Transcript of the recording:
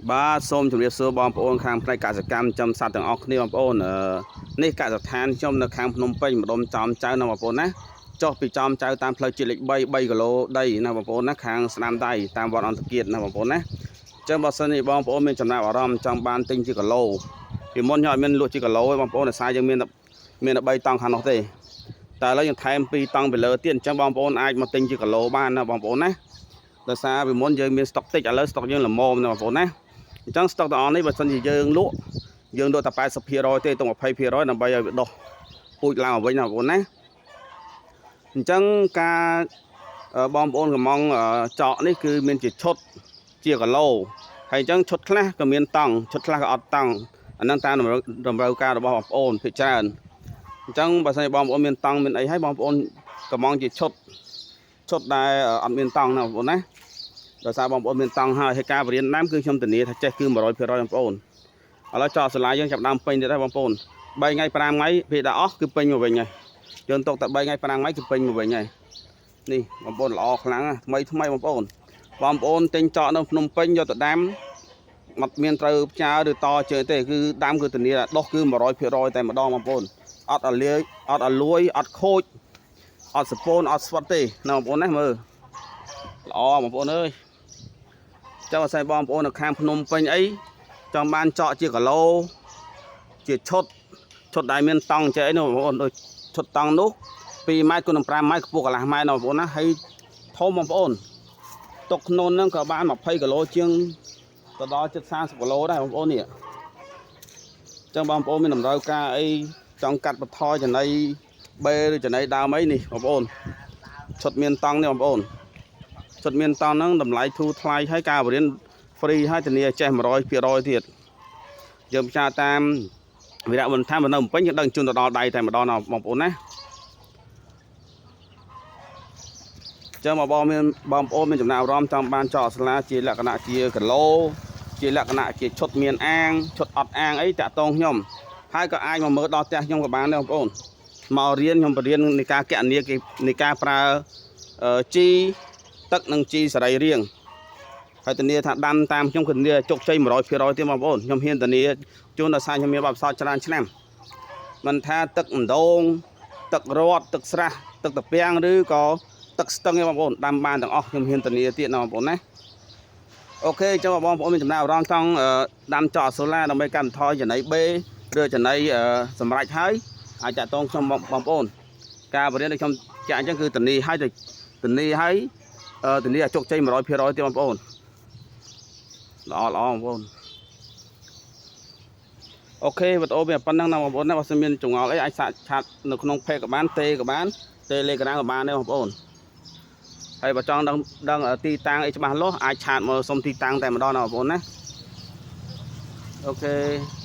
បាទសូមជម្រាបសួរបងប្អូនខាងផ្នែកកសិកម្មចិញ្ចឹមសត្វទាំងអស់គ្នាបងប្អូនអឺនេះកសិដ្ឋានខ្ញុំនៅខាងភ្នំពេញម្ដុំចំចៅណាបងប្អូនណាចុះពីចំចៅតាមផ្លូវជាតិលេខ3 3គីឡូដីណាបងប្អូនណាខាងស្ដាំដៃតាមវត្តអន្តគាតណាបងប្អូនណាអញ្ចឹងបើសិនជាបងប្អូនមានចំណាប់អារម្មណ៍ចង់បានទិញជាគីឡូពីមុនខ្ញុំអត់មានលក់ជាគីឡូទេបងប្អូនដោយសារយើងមានមានតែ3តង់ខាងនោះទេតែឥឡូវយើងថែម2តង់ពីលើទៀតអញ្ចឹងបងប្អូនអាចមកទិញជាគីឡូបានណាបងប្អូនណាដោយសារពីមុនយើងមានស្តុកតិចឥឡូវស្តុកយើងល្មមណាបងប្អូនណា អញ្ចឹងស្តុកទាំងអស់នេះបើសិនជាយើងលក់យើងលក់តែ80%ទេទុក20%ដើម្បីឲ្យវាដុះពូជឡើងមកវិញណាបងប្អូនណាអញ្ចឹងការបងប្អូនកំងចកនេះគឺមានជាឈុតជាគីឡូហើយអញ្ចឹងឈុតខ្លះក៏មានតង់ឈុតខ្លះក៏អត់តង់អាហ្នឹងតាមតម្រូវតម្រូវការរបស់បងប្អូនភាគច្រើនអញ្ចឹងបើសិនជាបងប្អូនមានតង់មានអីហើយបងប្អូនកំងជាឈុតឈុតដែលអត់មានតង់ណាបងប្អូនណា ដោយសារបងប្អូនមានតង់ហើយហើយការបរៀនដាំគឺខ្ញុំធានាថាចេះគឺ100%បងប្អូនឥឡូវចោលសាលាយើងចាប់ដើមពេញទៀតហើយបងប្អូន3ថ្ងៃ5ថ្ងៃពេលដាក់អស់គឺពេញមកវិញហើយយើងទុកតែ3ថ្ងៃ5ថ្ងៃគឺពេញមកវិញហើយនេះបងប្អូនល្អខ្លាំងណាស់ថ្មីថ្មីបងប្អូនបងប្អូនទិញចកនៅភ្នំពេញយកទៅដាំអត់មានត្រូវផ្ញើឬតជើងទេគឺដាំគឺធានាថាដុះគឺ100%តែម្ដងបងប្អូនអត់អលាយអត់អលួយអត់ខូចអត់សពូនអត់ស្វិតទេណាបងប្អូនណាមើលល្អបងប្អូនអើយ ចាំអាស្រ័យបងប្អូននៅខាងភ្នំពេញអីចង់បានចកជាគីឡូជាឈុតឈុតដែលមានតង់ចេះអីនោះបងប្អូនដូចឈុតតង់នោះ2ម៉ែត្រគុណនឹង5ម៉ែត្រខ្ពស់កន្លះម៉ែត្រណាបងប្អូនណាហើយធំបងប្អូនទុកក្នុងហ្នឹងក៏បាន20គីឡូជាងទៅដល់ជិត30គីឡូដែរបងប្អូននេះចឹងបងប្អូនមានតម្រូវការអីចង់កាត់បន្ថយចំណីបេឬចំណីដើមអីនេះបងប្អូនឈុតមានតង់នេះបងប្អូន ឈុតមានតង់ហ្នឹងតម្លៃធូរថ្លៃហើយការបរៀន free ហើយធានាចេះ100%ទៀតយើងផ្សាយតាមវីរៈបន្ថែមនៅភ្នំពេញយើងដឹងជូនទៅដល់ដៃតែម្ដងណាបងប្អូនណាចឹងមកបងមានបងប្អូនមានចំណាប់អារម្មណ៍ចង់បានចកសាលាជាលក្ខណៈជាគីឡូជាលក្ខណៈជាឈុតមានអាងឈុតអត់អាងអីតាក់តងខ្ញុំហើយក៏អាចមកមើលដល់ផ្ទះខ្ញុំក៏បានដែរបងប្អូនមករៀនខ្ញុំបរៀននៃការកណនាគេនៃការប្រើជីទឹកនិងជីសរីរាង្គ ហើយធានាថាដាំតាមខ្ញុំគឺធានាជោគជ័យ100%ទៀតបងប្អូនខ្ញុំហ៊ានធានាជូនដល់សារខ្ញុំមានបទពិសោធន៍ច្រើនឆ្នាំមិនថាទឹកម្ដងទឹករត់ទឹកស្រះទឹកតាពាំងឬក៏ទឹកស្ទឹងទេបងប្អូនដាំបានទាំងអស់ខ្ញុំហ៊ានធានាទៀតណាបងប្អូនណាOK អញ្ចឹងបងប្អូនមានចំណាប់អារម្មណ៍ចង់ដាំចកសូឡាដើម្បីកាត់បន្ថយចំណីបេឬចំណីសម្រាប់ហើយអាចតាក់ទងខ្ញុំបងប្អូនការបរៀនដែលខ្ញុំចាក់អញ្ចឹងគឺធានាឲ្យធានាឲ្យធានាឲ្យជោគជ័យ100%ទៀតបងប្អូន ល្អល្អបងប្អូន OK វីដេអូវាប៉ុណ្្នឹងណាបងប្អូនណាបើសិនមានចម្ងល់អីអាចសាក chat នៅក្នុង page ក៏បានទេក៏បាន Telegram ក៏បានដែរបងប្អូនហើយបើចង់ដឹងដឹងទីតាំងអីច្បាស់លាស់អាច chat មកសុំទីតាំងតែម្ដងណាបងប្អូនណាOK។